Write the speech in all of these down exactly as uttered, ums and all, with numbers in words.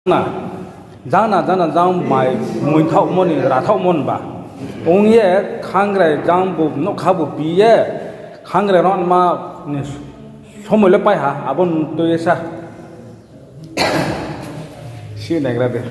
na, jang na, jang na, jang mai muithaohmo ni rathaohmo ni ba. Ong ye khangrai jang bu nougkha bu pi ye, khangrai rao ma ni somoi le pai ha, abo no tui ye sa. Si naigra de.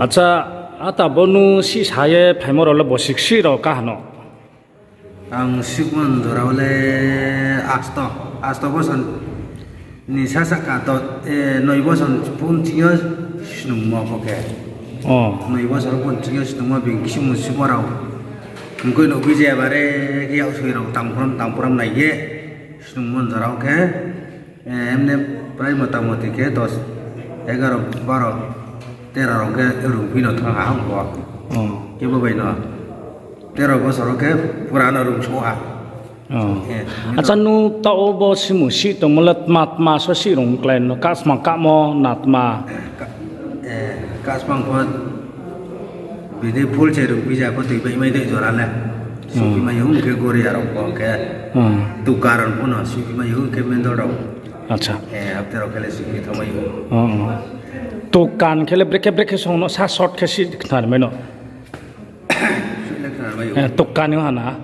Acha, ata bo nung sihsa ye phaimo rao le bosi ksih rao kaham no? Ang sihmo jora wo le asto, asto bosor ni sasaka to, noi bosor pun ching yo snungmo pho khe. Noi bosor pun ching yo snungmo bini ksimung sihmo rao. Mkoih no biji bare khe yaksoi rao tangpram tangpram nai ye snungmo jora wo khe, emne prai motamoti khe dos, egaro, baro, tero rao khe rungphi no thanng ha ang bo. Khe bo bai no tero bosor wo khe pura no rungsouh ha. Acha, nung taoh wo bo simung sih tongmo le tma tma so sih rung klái no, kasmang kahmo na tma? Kasmang pho bini phul se rungphi ja pho tui bai mai dei jora le. Sihphi mai ou, hing khe goria rao pho khe, tukan rao pho no sihphi mai ou, hing khe mendol rao. Acha. Apte rao khe le sihphi thanng mai ou. Tukan khe le brekhe brekhe song no sa short khe sih khna mai no. Tukan yo ha na.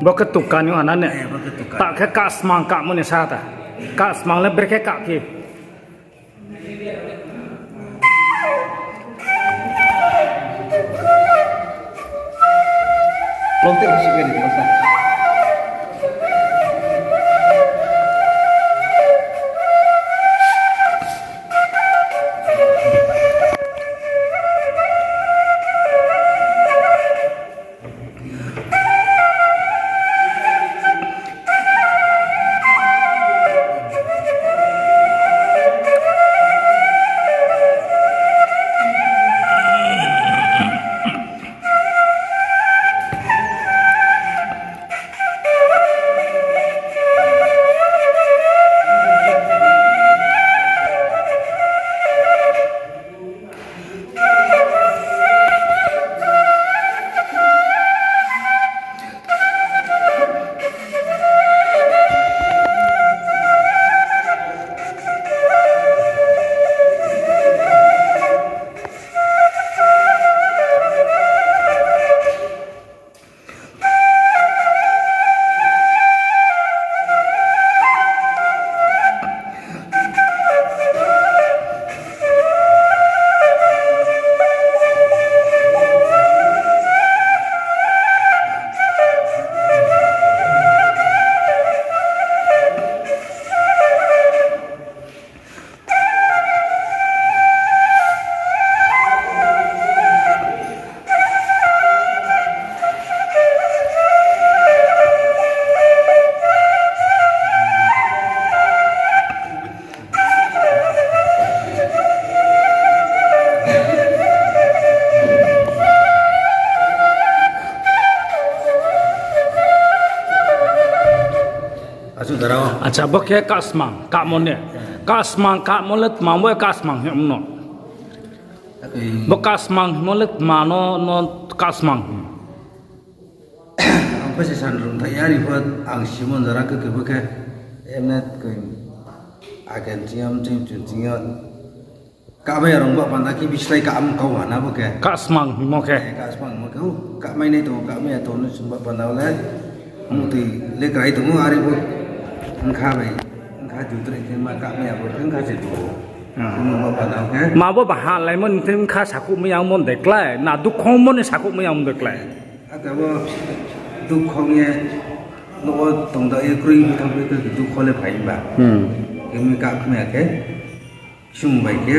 Bo khe tukan yo ha na ne? Ta khe kasmang kahmo ni sa ta. Kasmang le brekhe kahphi. Acha, bo khe kasmang kamo ne. Kasmang kamo le tma bo kasmang hingmo no? Bo kasmang hingmo le tma no, no kasmang hing? Ang pho se san rung thai ya, ari pho ang simon jora khe kebo khe, emne koi agen ching yo, mching chun ching yo. Kahmai ya rung ba panda khe bislái kaham kau ha na bo khe. Kasmang hingmo khe. Eh, kasmang hingmo khe, o, kahmai nai tong, kahmai ya tong no sung ba panda le. Mutoi le krai tong o, ari bo. Wngkha bai, wngkha jutre khe ma kahmai ya bo, wngkha se tong o. Hmm. Sung ba panda khe. Ma bo ba ha laimo ni thing wngkha sakhouh mai yangmo de klái, na dukhongmo ni sakhouh mai yangmo de klái. Ata bo dukhong ye, nouh wo tongda ye kroi bithang khe dukho le phai ba. Hmm. Khe mi kahmai ya khe. Ksung bai khe,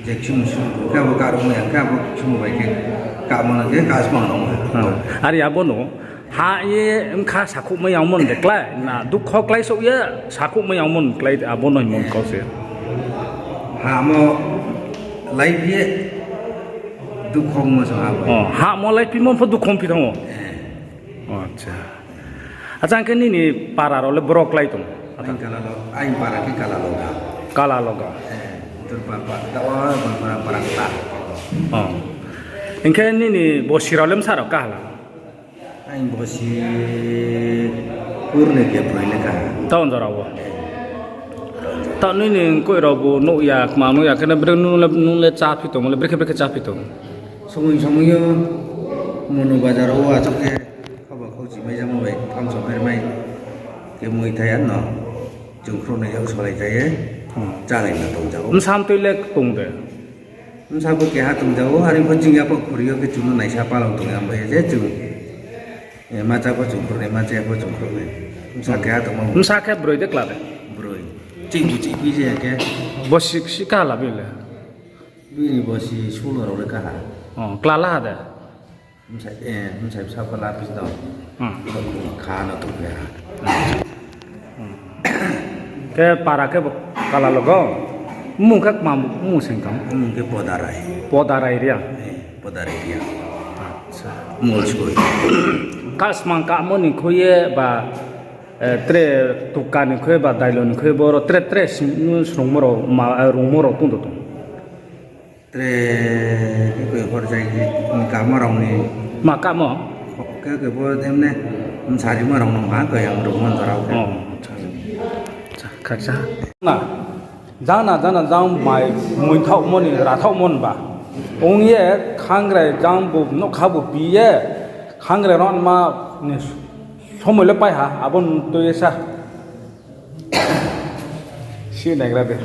je ksung sung khe abo karuh mai ya khe abo ksung bai khe, kahmo no khe kasmang no. Hmm. Ari abo no, ha ye wngkha sakhouh mai yangmo de klái, na dukho klái souh ye sakhouh mai yangmo de klái, abo no hingmo kau se. Hamo laiphi ye dukhongmo se ha bai. O, hamo laiphimo pho dukhong phi thanng o. Eh. O, acha. Acha, hing khe nini para rao le boro klái tong? Aini para khe Kalaloga. Kalaloga. Eh, Durpa pa, da o, Bangpara para kta. O. Hing khe nini bosi rao le bsa rao kaha la? Aini bosi kurni khe broi le kaha. Taoh jora wo? Taoh nini mkoih rao bu nuh ya, kma nuh ya khe na bre nung le, nung le chá phi tong, le brekhe brekhe chá phi tong? Somoi somoi yo Monu bazar wo achouh khe, khauba khauchi mai jamo bai, thamso bermai khe mui thai ano, chung khrouhnoi yak solai thai ye, hmm, chálai no tong ja ou. Bsa mtoi le tong de? Bsa bo keha tong ja ou, are pho ching ya pho khuri yo khe chung no naisa palao tong ya, bai je chung, eh, macha pho chung khrouhnoi, macha ya pho chung khrouhnoi. Bsa keha tongmo. Bsa khe broi de kla de? Broi. Chih bu chih phi je khe. Bosi si kaha la bini le? Bini bosi sulo rao le kaha. O, kla la ha de? Bsai, eh, bsai bsa pho la phi tong. Hmm. Kha no tong phi ha. Hmm. Khe para khe bo Kalaloga. Mmung khe kma mmung sing tong? Mmung khe Podarai. Podarai Reang? Eh, Podarai Reang. Acha. Mol skoi. Kasmang kamo ni khui ye ba, eh, tre tuka ni khui ba dailo ni khui boro tre tre sing nu srungmo rao ma, eh, rungmo rao tong do tong? Tre, khe koi horjai ni kamo rao ni. Ma kamo? Khe koi bo emne bsarimo rao no ma koi ang rungmo jora wo khe. O, acha, acha. Khaksa. Na, jana, jana, jang mai muithaohmo ni rathaohmo ni ba. Ong ye khangrai jang bu nougkha bu pi ye khangrai rao ma ni somoi le pai ha, abo no tui ye sa. Si naigra de.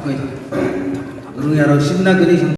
Rung ya rao sibna khe ni